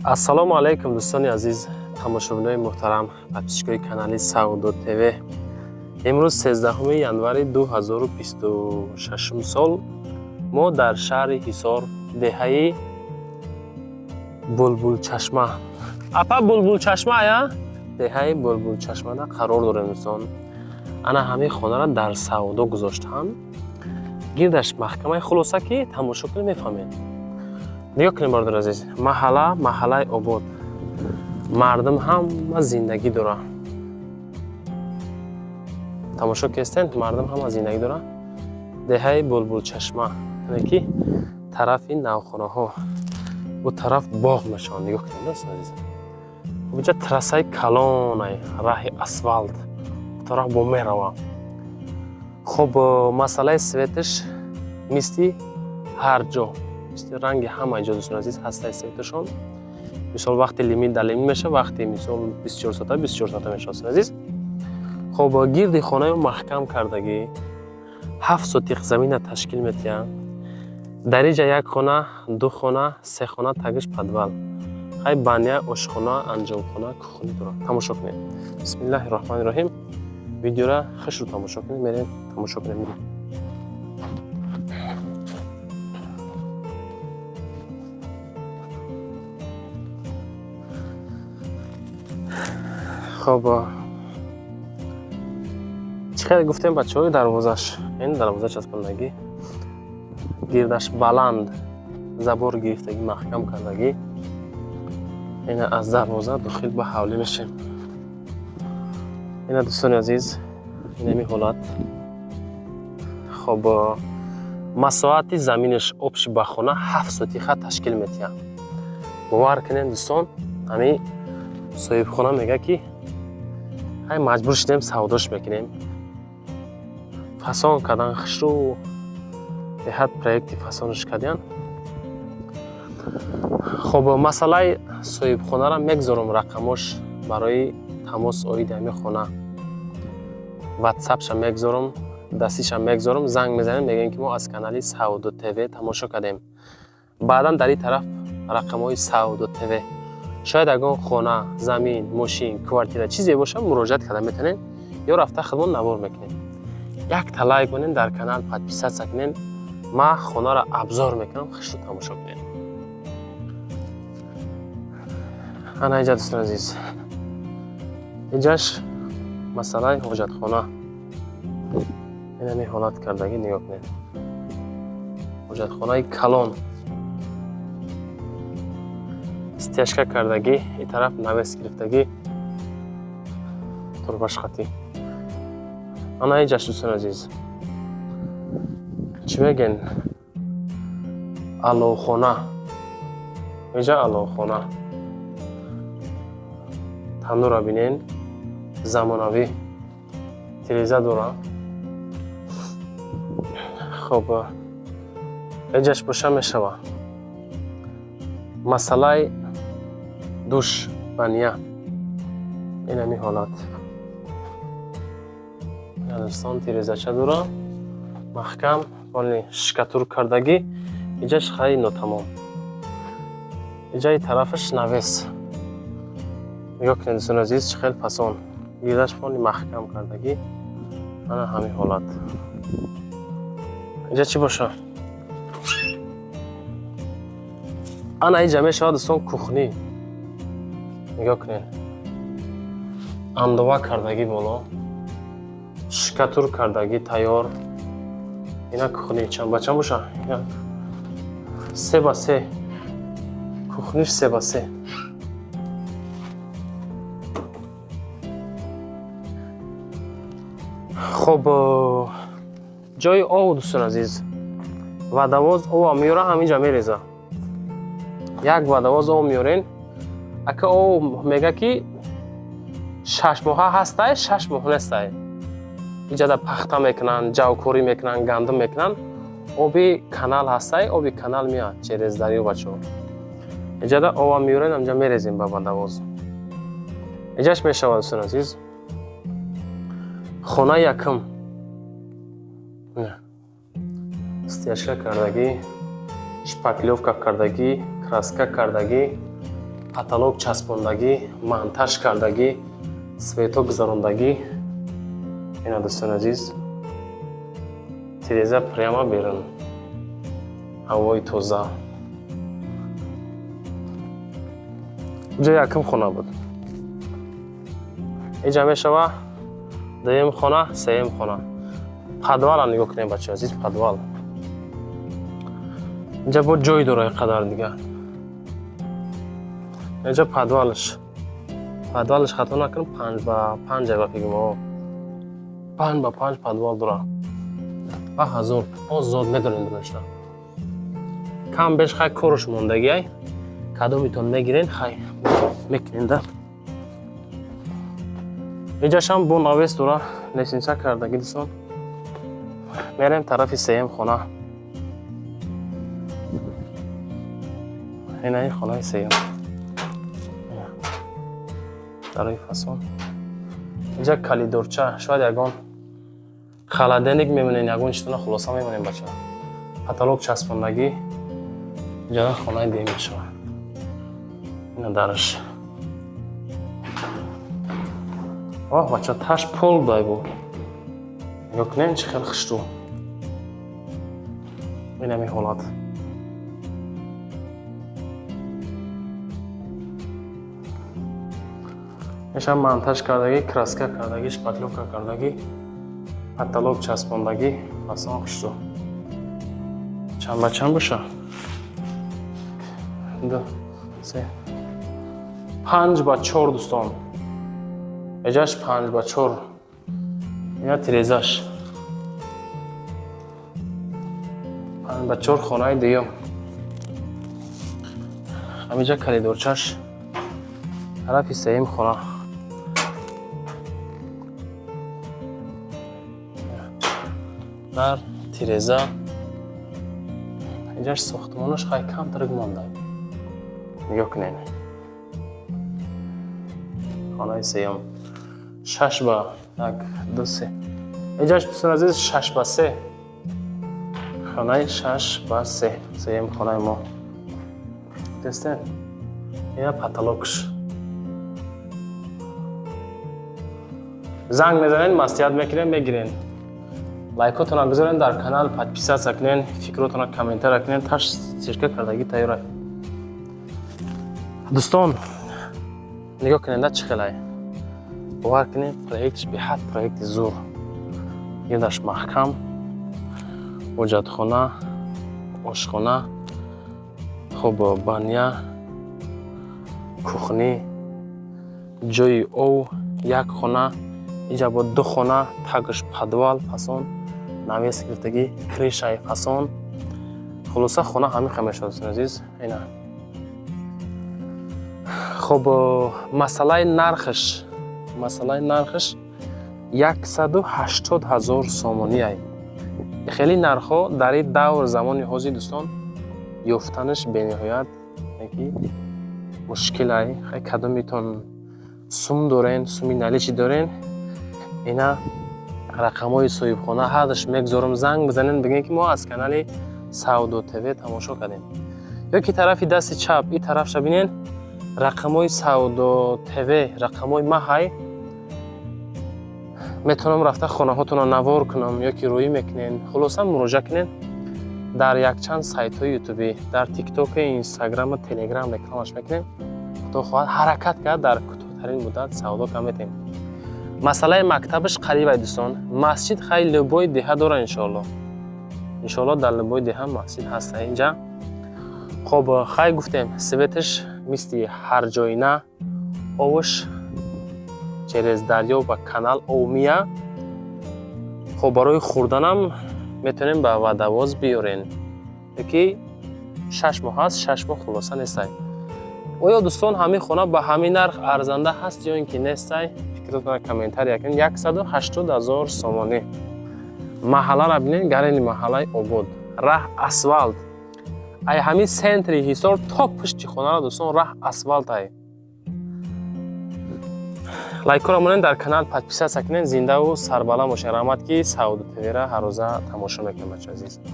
Ассалому алайкум, дӯстони азиз, тамошобинои муҳтарам, подписчикои канали Савдо ТВ. Имрӯз 13 январи 2026 сол мо дар шаҳри Ҳисор, деҳаи Булбулчашма. Апа, Булбулчашма я? Деҳаи Булбулчашмада қарор дорем, дӯстон. Ана ҳамин хонаро дар савдо гузоштаанд. Гирдаш маҳкамаи, хулоса ки тамошо кунед, мефаҳмед. Нигоҳ кунед, бародари азиз, маҳалла маҳаллаи обод, мардум ҳама зиндагӣ дора. Тамошо кестен, мардум ҳама зиндагӣ дора. Деҳаи Булбулчашма, яъне ки тарафи навхонаҳо, бу тараф боғ мешаванд. Нигоҳ кунед, дӯстони азиз, инҷа трассаи калонай, раҳи асфалт, бу тараф бо мерава. Хуб, масъалаи светаш мисли ҳар ҷо, мисли ранги ҳама ҷо, дӯстони азиз, ҳастаи светашон. Мисол, вақти лимит дар лимит мешавад, вақти мисол 24 соата 24 соата мешавад, дӯстони азиз. Хуб, гирди хонаи маҳкам кардагӣ, 7 сотиқ замина ташкил метиҳанд. Дар инҷа як хона, ду хона, се хона, тагиш подвал, хай, баня, ошхона, анҷомхона, кухня дорад. Тамошо кунед. Бисмиллаҳи роҳмани роҳим. Видеора хушрӯ тамошо кунед, мерем тамошо кунем. Хоб, чӣ хеле гуфтем, бачаҳои, дарвозаш, ин дарвоза часпондагӣ, гирдаш баланд забор гирифтагӣ, маҳкам кардагӣ. Ина аз дарвоза дохил ба ҳавлӣ мешем. Ина, дӯстони азиз, инами ҳолат. Хоб, масоҳати заминаш общий ба хона 7 сотиха ташкил метиҳад. Бовар кунед, дӯстон, ҳами соҳибхона мегӯяд, ки ҳай, маҷбур шудем, савдош мекунем. Фасон кардан хушрӯ, беҳад проекти фасонаш кардиян. Хоб, масъалаи соҳибхонаро мегзорам, рақамош барои тамос оиди ҳамин хона, ватсапша мегзорам, дастиша мегзорам. Занг мезанем, мегӯем, ки мо аз канали Савдо ТВ тамошо кардем. Баъдан дар ин тараф рақамҳои Савдо ТВ, шояд ягон хона, замин, мошин, квартира, чизе боша, муроҷиат карда метавонем ё рафта худмон навор мекунем. Якта лайк монем, дар канал подписаться кунем. Ман хонаро обзор мекунам, хушрӯ тамошо кунем. Ана инҷа, дӯстони азиз, инҷаш масъалаи ҳоҷатхона, инами ҳолат кардагӣ. Нигоҳ кунед, ҳоҷатхонаи калон, стяжка кардагӣ, ин тараф навес гирифтагӣ, турбашқатӣ. Ана инҷаш, дӯстони азиз, чӣ мегӯен, аловхона. Инҷа аловхона, танӯра бинен, замонавӣ, тиреза дора. Хоб, инҷаш боша мешава масъалаи душ, баня, инами ҳолат, дӯстон, тирезача дора, маҳкам, полный штукатур кардагӣ. Инҷаш хай нотамом, инҷаи тарафаш навес. Нигоҳ кунед, дӯстони азиз, чӣ хел фасон, гирдаш полный маҳкам кардагӣ. Ана ҳамин ҳолат. Инҷа чӣ боша? Ана инҷа мешавад, дӯстон, кухня. Нигоҳ кунед, андова кардагӣ, боло штукатур кардагӣ, тайёр. Ина кухня чанд ба чанд боша? 3 ба 3 кухниш, 3 ба 3. Хоб, ҷои ов, дӯстони азиз, водовоз ова меёра, ҳаминҷа мереза. Як водовоз ов меёрен, ака. Ов мега, ки 6 моҳа ҳастай, 6 моҳ нестай. Иҷада пахта мекунанд, ҷавкорӣ мекунанд, гандум мекунанд. Оби канал ҳастай, оби канал меяд через дарё, бачаҳо. Иҷада ова меёрен, ҳаминҷа мерезем ба водовоз. Иҷаш мешавад, дӯстони азиз, хонаи якум, стяжка кардагӣ, шпаклёвка кардагӣ, краска кардагӣ. Потолок часпондагӣ, монтаж кардагӣ, свето гузарондагӣ. Ина, дӯстони азиз, тиреза прямо берун, ҳавои тоза. Ҷа якум хона буд, инҷа мешава дуюм хона, сеюм хона. Подвала нигоҳ кунем, бачаҳо азиз, подвал. Инҷа бо ҷой дора қадар дига. Инҷа подвалш, подвалш, хато накунам, 5 ба 5 ба фикрм, 5 ба 5 подвал дора ва ҳазор озод медонем донашта. Кам беш хай корш мондагиай, кадомитон мегирен, хай мекунем да. Инҷашам бо навес дора, лестница кардаги. Дӯстон, мерем тарафи сеюм хона. Инаи хонаи сеюм дарои фасон. Инҷа калидорча, шояд ягон холодильник мемонем, ягон чизтона, хулоса мемонем, бача. Потолок часпондагӣ. Инҷа хонаи дуюм мешавад. Ина дараш. Оҳ, бача, таш пол дай бу. Нигоҳ кунем, чӣ хел хушрӯ. Инами ҳолат. Мешам монтаж кардагӣ, краска кардагӣ, шпаклёвка кардагӣ, потолок часпондагӣ, фасон хушрӯ. Чанд ба чанд боша? Ду, се, 5 ба 4, дӯстон. Эҷаш 5 ба 4. Ина тирезаш. 5 ба 4, хонаи дуюм. Ҳамиҷа калидорчаш, тарафи сеюм хона. Дар тиреза инҷаш сохтмонаш хай камтарак монда. Нигоҳ кунед. Хонаи сеюм. Шаш ба як, ду, се. Инҷаш, дӯстони азиз, 6 ба 3. Хонаи 6 ба 3. Сеюм хонаи мо. Дестен? Ина потолокш. Занг мезанед, маслиҳат мекунем, мегирен. Лайкотона гузорен, дар канал подписаться кунен, фикротона комментария кунен, таш стирка кардагӣ тайёра. Дӯстон, нигоҳ кунед, чӣ хелай. Бовар кунед, проектш беҳад проекти зур. Гирдаш маҳкам, ҳоҷатхона, ошхона, хуб, баня, кухни, ҷои ов, як хона, инҷа бо ду хона, тагш подвал, фасон, навес гирифтагӣ, крышаи фасон. Хулоса, хона ҳамин хел мешавад, дӯстони азиз. Ина. Хуб, масъалаи нархш, масъалаи нархш 180 000 сомонӣ. Хеле нархҳо дар ин давр замони ҳозир, дӯстон, ёфтанаш бениҳоят ки мушкилай. Хай, кадомитон сум дорен, суми наличный дорен, ина рақамҳои соҳибхона ҳардаш мегузорам, занг бизанен, бигӯен, ки мо аз канали Савдо ТВ тамошо кардем. Ё ки тарафи дасти чап ин тарафша бинен, рақамҳои Савдо ТВ, рақамҳои маҳай. Метавонам рафта хонаҳотонро навор кунам ё ки рӯӣ мекунен. Хулоса, муроҷиа кунен. Дар якчанд сайтҳои ютубӣ, дар тиктоку, инстаграму телеграм рекламаш мекунем. Худо хоҳад, ҳаракат кард, дар кӯтоҳтарин муддат савдо кам метем. Масъалаи мактабаш қарибай, дӯстон. Масҷид хай любой деҳа дора, иншоалло. Иншоалло, дар любой деҳа масҷид ҳаста инҷа. Хоб, хай гуфтем, светаш мисли ҳарҷоина, овш через дарё ва канал ов мия. Хоб, барои хӯрданам метавонем ба водовоз биёрен. Ки 6 моҳ ҳаст, 6 моҳ хулоса нестай. Оё, дӯстон, ҳамин хона ба ҳамин нарх арзанда ҳаст ё ин ки нестай? Фикротона комментария кунед. 180 000 сомонӣ. Маҳалларо бинед, гарени маҳаллаи обод. Раҳ асфалт. Ай ҳамин центри Ҳисор то пушти хонаро, дӯстон, раҳ асфалт ай. Лайкҳоро монед, дар канал подписаться кунед, зиндаву сарбаланд бошед. Раҳмат, ки Савдо ТВра ҳаррӯза тамошо мекунед, бачаҳои азиз.